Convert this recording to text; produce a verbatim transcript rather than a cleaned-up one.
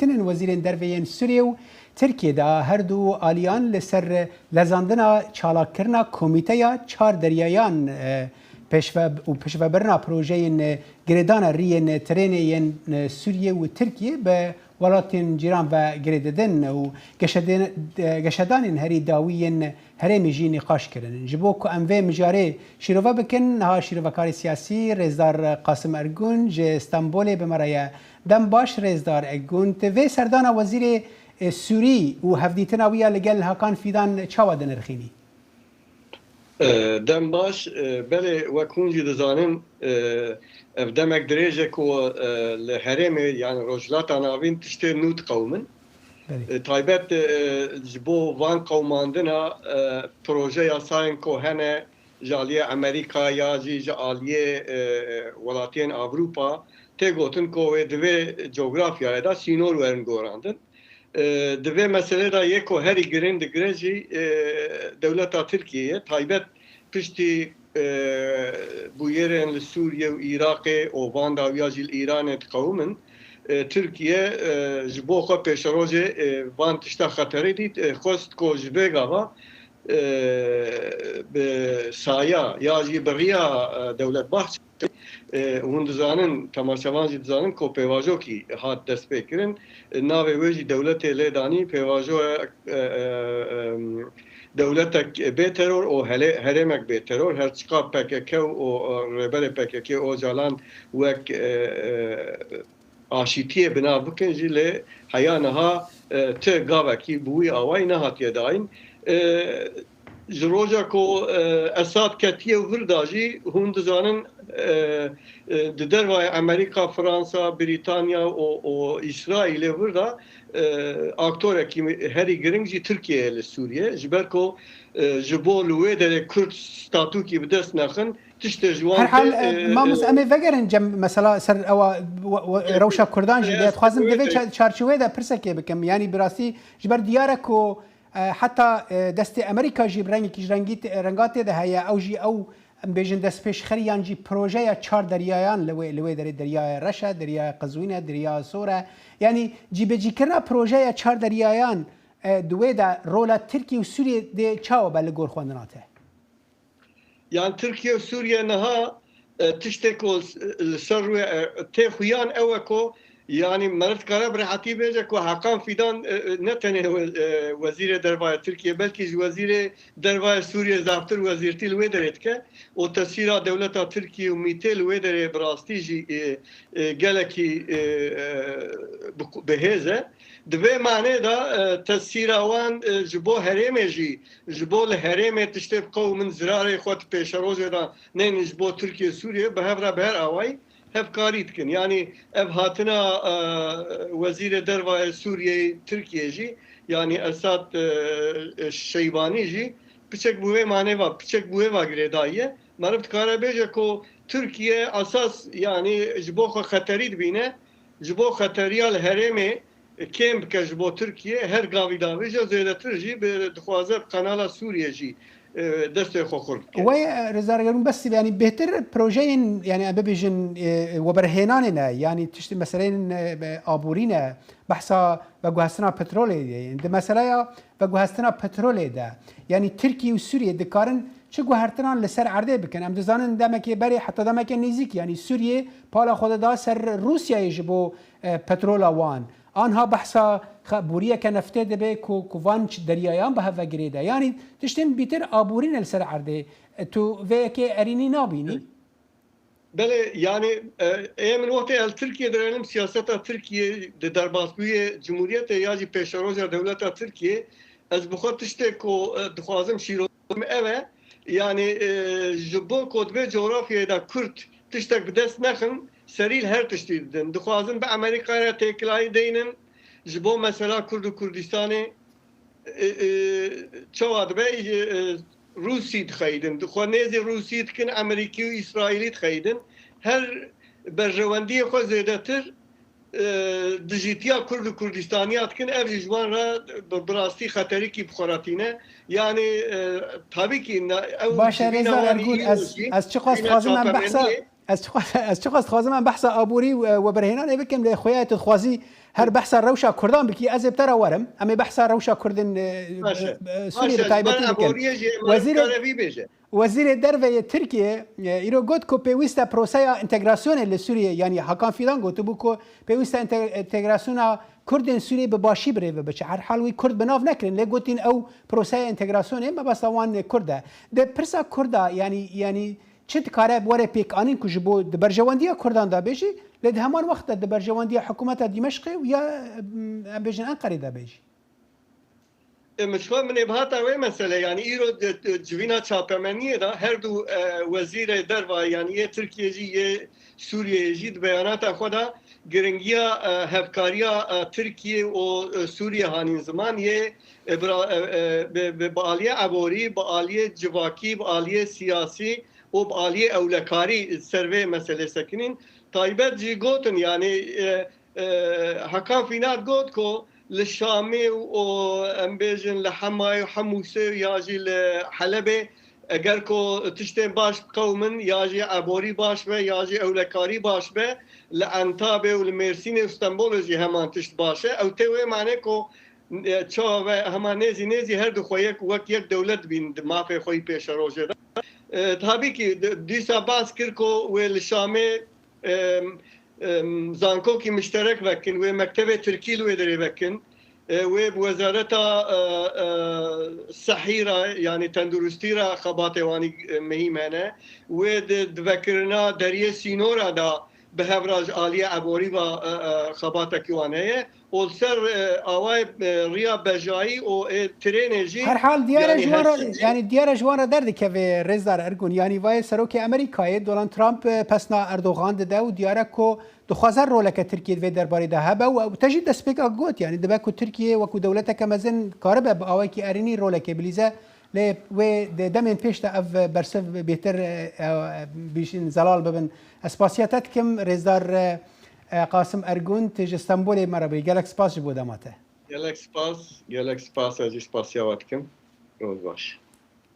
Tinin wezîrên derve yên Sûriyê û Tirkiyê de her du aliyan li ser lezandina çalakirina Komîteya Çar Deryayan, e, pêşve û pêşvebirina projeyên, e, girêdana riyên trênê yên, e, Sûriyê û Tirkiyê bi welatên cîran ve girê didin û geşedên-, e, geşedanên herî dawî yên herêmê jî nîqaş kirin. Ji bo ku em vê mijarê şîrove bikin, niha şîrovekarê siyasî Rêzdar Qasim Ergun ji Stenbolê bi me re ye. Dem baş Rêzdar Ergun, tu vê serdana wezîrê, e, Sûrî û hevdîtina wî ya li gel Hakan Fîdan çawa dinirxînî? E, dem baş, e, belê wek hûn jî dizanin, e, ev demek dirêj e ku, e, li herêmê, yani Rojhilata Navîn tiştê nû diqewimin. Belê. E, taybet, e, ji bo van qewimandina, e, proje yasayên ku hene ji aliyê Amerîka ya jî ji aliyê, e, welatiyên Ewropa tê gotin ku wê di vê cografyayê de sînor werin gorandin. E, di vê meselê de yê ku herî giring digire jî, e, dewleta Tirkiyê ye. Taybet piştî, e, bûyerên li Sûriye û Iraqê û van dawiya jî li Îranê diqewimin, e, Tirkiye, e, ji bo xwe pêşerojê, e, van tişta xeterî dît, e, xwest ku ji vê gava, e, bi saya ya jî bi riya, e, Dewlet Bahçelî, e, hûn dizanin, temaşevan jî dizanin ku pêvajokî hat destpêkirin. E, navê wê jî dewletê lê danî, pêvajoyek, e, e, e, dewletek bê teror û hele-, herêmek bê teror. Her çiqa P K K û, e, rêberê P K K Ocalan wek, e, e, aşîtiyê bi nav bikin jî, lê heya niha, e, ti gavekî bi wî awayî nehatiye dayîn. E, ji roja ku, e, Esad ketiye vir de jî, hûn dizanin, e, e, di dervayê Amerîka, Fransa, Brîtanya û, û Îsraîlê vir de, e, aktorekî herî giring jî Tirkiye ye li Sûriye. Ji ber ku, e, ji bo li wê derê Kurd statûkî bi dest nexin, tiştê ji wan Herhal, tê, e, e, mamoste, em ê vegerin cem mesela ser ewa, we-, we-, rewşa Kurdan jî. Lê ez dixwazim di vê ça-, çarçoveyê de pirsekê bikim. Yanî bi rastî ji ber diyar e ku, e, heta, e, destê Amerîka jî bi rengekî ji rengî tê-, renga tê de heye. Ew jî ew, em bêjin destpêşxerî yan jî projeya çar deryayan li wê, li wê derê Deryaya Reş e, Deryaya Qizwîn e, Deryaya Sor e. Yanî cîbecîkirina projeya çar deryayan, e, di wê de rola Tirkiye û Sûriye dê çawa be li gor xwendina te? Yan Tirkiye û Sûriye niha, e, tiştê ku li ser rûyê, e, tê xuyan ew e ku, yanî meriv dikare bi rehetî bêje ku Hakan Fîdan, e, e, ne tenê we-, e, wezîrê dervayê Tirkiye, belkî ji wezîrê dervayê Sûriye zaftir wezîrtî li wê derê dike û tesîra dewleta Tirkiye û mîtê li wê derê bi rastî jî, e, e, gelekî, e, e, bi, bi hêz e. Di vê manê de, e, tesîra wan, e, ji bo herêmê jî, ji bo li herêmê tiştê biqewimin, zirarê xwe di pêşerojê de neynin ji bo Tirkiye, Sûriye, bi hev re bi her awayî hevkarî dikin. Yanî ev hatina, e, wezîrê dervayê Sûriyeyê Tirkiye jî, yanî Esad, e, e, Şeybanî jî piçek bi wê manê va, piçek bi wê va girêdayî ye. Meriv dikare bêje ku Tirkiye esas, yanî ji bo xwe xeterî dibîne, ji bo xeteriya li herêmê kêm bike ji bo Tirkiye, her gavî davêje zêdetir jî bi, dixwaze bi kanala Sûriye jî, e, destê xwe xurt bike. Wê, e, Rêzdar Ergun, bes, yanî bêhtir projeyên, yanî em bibêjin, e, weberhênanê ne, yanî tiştê meseleyên, e, aborî ne, behsa veguhestina petrolê ye. Di meseleya veguhestina petrolê de, yanî Tirkiye û Sûriye dikarin çi guhertinan li ser erdê bikin? Em dizanin demekê berê, heta demeke nêzîk, yanî Sûriye pala xwe dida ser Rûsyayê ji bo, e, petrola wan. Anha behsa xe-, boriyeke neftê dibe ku, ku van ç-, deryayan bi hev ve girêde. Yanî tiştên bîtir aborî ne li ser erdê. E, tu vê yekê erînî nabînî? Belê, yanî, e, ê min wextê ez li Tirkiyê direnim, siyaseta Tirkiyê di derbasbûyê Cumhuriyetê ya jî pêşeroja dewleta Tirkiyê, ez bi xwe tiştê ku, e, dixwazim şîrove bikim ev e, yanî, e, ji bo ku di vê cografyayê de Kurd tiştek bi dest nexin, serî li her tiştî didin. Dixwazin bi Amerîkayê re têkilayî deynin, ji bo mesela Kurd û Kurdistanê, e, e, çawa dibe, e, e, Rûsî dixeyidin. Di xwe nêzî Rûsî dikin, Amerîkî û Îsraîlî dixeyidin. Her berjewendiyê xwe zêdetir, e, dijîtiya Kurd û Kurdistaniya dikin. Ev jî ji wan re bi, bi rastî xeterîkî bi xwe re tîne. Yanî, e, tabî kî na-, ew Baş e, civîna Rêzdar wan Ergun, îro ez, jî ez çiqas civîna dixwazim em behsa çapemeniyê. Ez çiqas, ez çiqas dixwazim em behsa aborî û, e, weberhênanê bikim, lê xuya tu dixwazî Her behsa rewşa Kurdan bikî, ez ê bi te re werim. Em ê behsa rewşa Kurdên, e, Baş e. e, Baş Sûriyê bi e. taybetî Ji ber bikin. aboriyê jî me Wezîrê, karevî bêje. Wezîrê Derve yê Tirkiyê, e, îro got ku pêwîst e proseya entegrasyonê li Sûriyê, yanî Hakan Fîdan gotibû ku pêwîst e ente-, entegrasyona Kurdên Sûriyê bi başî bi rê ve biçe. Her hal wî Kurd bi nav nekirin, lê gotin ew proseya entegrasyonê mebesta wan Kurd e. Di pirsa Kurda, yanî, yanî çi dikare were pêkanîn ku ji bo di berjewendiya Kurdan de bê jî, lê di heman wext de di berjewendiya hikûmeta Dîmeşqê û ya, em, em bêjin Enqerê de bê jî? E, min ji xwe min ê bihata wê mesele, yanî îro di, di civîna çapemeniyê de her du, e, wezîrê derva, yanî yê Tirkiyê jî yê Sûriyeyê jî di beyanata xwe de giringiya, e, hevkariya, e, Tirkiye û, e, Sûriye hanîn ziman, yê, e, bira-, e, e, bi, bi, bi aliyê eborî, bi aliyê civakî, bi aliyê siyasî û bi aliyê ewlekarî ser vê meselê sekinîn. Taybet jî gotin, yanî, e, e, Hakan Fînat got ku li Şamê û, em bêjin, li Hemayê û Hemûsê ya jî li Helebê, eger ku tiştên baş biqewimin ya jî eborî baş be ya jî ewlekarî baş be, li Entabê û li Mêrsînê û Stenbolê jî heman tişt baş e. Ew tê wê manê ku, e, çawa ve hema nêzî nêzî her du xwe yek wek yek dewlet dibînin di mafê xwe yî pêşerojê de. E, tabî kî di-, dîsa bas kir ku wê li Şamê, em, em, zankokî mişterek vekin, wê mektebê tirkî li wê derê vekin. E, wê bi wezareta, e, e, sehî re, yanî tenduristî re xebatê wanî, e, mihîm hene. Wê di, di vekirina deriyê sînora de bi hev re ji aliyê eborî ve, e, e, xebatekî wan heye. Û li ser, e, awayê, e, riya bejayî û ê trênê jî, Her hal diyar e yanî ji wan her re, tişt yanî diyar e ji wan re derdikeve, Rêzdar Ergun. Yanî vayê serokê Amerîkayê Donald Trump, e, pesna Erdogan dide û diyar e ku dixwaze roleke Tirkiyê di vê derbarê de hebe û ew te jî destpêka got, yanî dibe ku Tirkiye wekû dewleteke mezin karibe bi awayekî erênî rolekê bilîze, lê wê di demên pêş de ev bersiv bêtir, e, e, bîşin zelal bibin. Ez spasiya te dikim, Rêzdar, e, e, Qasim Ergun, tu ji Stenbolê me re bûyî. Gelek spas ji bo dema te. Gelek spas, gelek spas, ez jî spasiya we dikim. Roj baş.